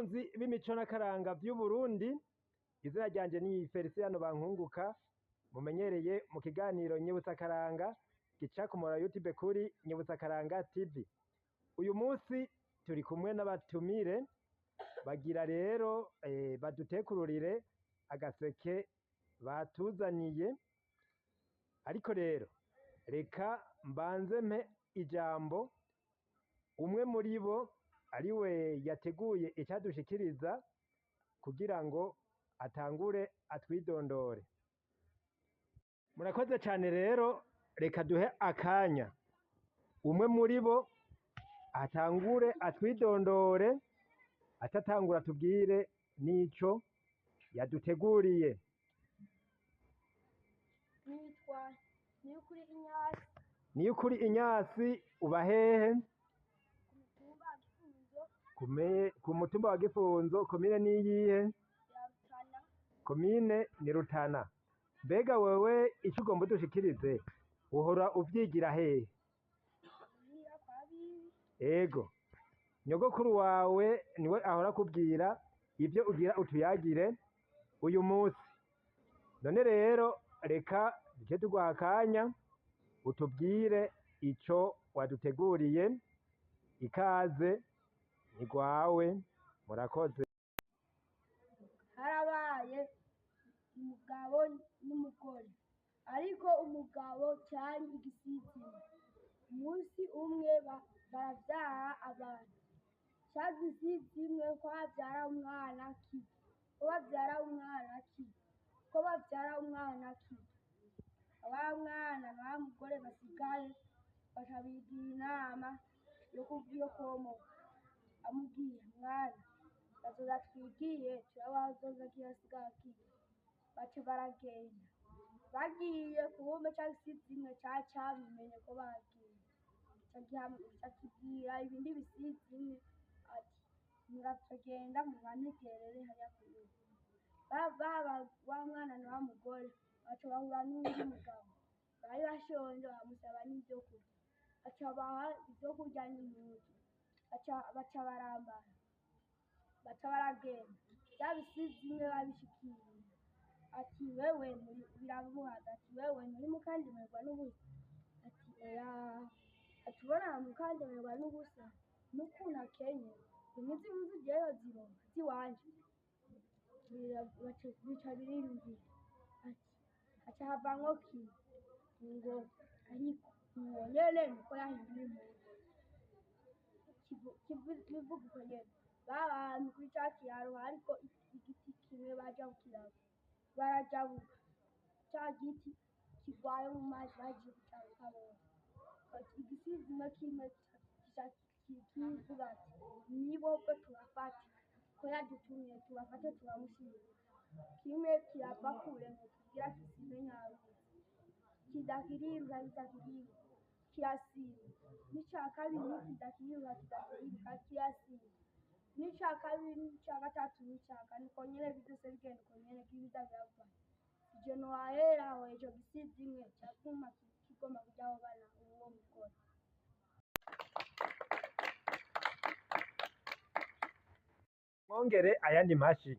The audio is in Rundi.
Bakunzi b'imico n'akaranga vy'Uburundi, izina ryanje ni Feliciano Bankunguka, mumenyereye mu kiganiro Nyibutsa Akaranga gica ku muhora wa YouTube kuri Nyibutsa Akaranga TV. Uyu munsi turi kumwe n'abatumire bagira rero badutekururire agaseke batuzaniye, ariko rero reka mbanze mpe ijambo umwe muri bo ariwe yateguye icadushikiriza kugira ngo atangure atwidondore. Murakoze cane rero, reka duhe akanya umwe muri bo atangure atwidondore, atatangura atubwire n'ico yaduteguriye. Nitwa Niyukuri Inyasi. Niyukuri Inyasi, uba hehe? Ku mutumba wa Gifunzo. Ku mutumba wa Gifunzo, komine niyihe? Ya Rutana. Komine ni Rutana. Mbega wewe ico ugomba udushikirize uhora uvyigira hehe? Muhira kwa bibi. Ego, nyogokuru wawe niwe ahora akubwira ivyo ugira utuyagire uyu munsi. None rero reka duce tuguha akanya utubwire ico waduteguriye. Ikaze ni rwawe, murakoze. Harabaye umugabo n'umugore, ariko umugabo cari igisizimwe. Umunsi umwe baravyara abantu, ca gisizimwe ko bavyara umwana ki, ko bavyara umwana ki, ko bavyara umwana ki. Wa mwana na wa mugore basigaye baca bigira inama yo kwomoka. Amubwira mwana bazoza twigiye turabe aho azoza kiyasigaye akiga. Baca baragenda, bagiye kumbe ca gisizimwe cari cabimenye ko bagiye, ca kibwira ibindi bisizimwe ati muragenda mubantegerere hariya k'urugo. Wa mwana na wa mugore baca bahura n'uwundi mugabo bari bashonje, bamusaba n'ivyo kurya, aca abaha ivyo kurya n'impuzu, baca barambara, baca baragenda. Vya bisizimwe babishikiriye ati wewe biramubaza ati wewe nturi mukandemerwa n'ubusa? Ati oya. Ati ubona mukandemerwa n'ubusa n'ukuntu akenye, ntimuzi impuzu jewe yozironka ziwanje? Bica biriyumvira ati haca havamwo kimwe ngo ariko uwo nyene niko yahinduye impuzu. Kivuga uko nyene, ba bantu kuri ca kiraro hariko igiti kimwe baja kukiraba, barajabuka ca giti kigwayo mu mazi, bagiye kujabuka bose. Igisizimwe kimwe kica kivuga ati nibobwo tubafate ko yadutumye, tubafate tubamushire. Kimwe kirava kure ngo kigira kisime nyaruzi, kiza kiriruka, kiza kiriruka, kirasimba. N'ica kabiri kiza kiriruka, kiza kiriruka, kirasimba. N'ica kabiri, n'ica gatatu, n'ica kane, uko nyene vyose bigenda uko nyene kibiza birava. Ivyo ntiwahera aho, ico gisizimwe caguma kigomba kuja aho bana uwo mugore. Mwongere ayandi mashi.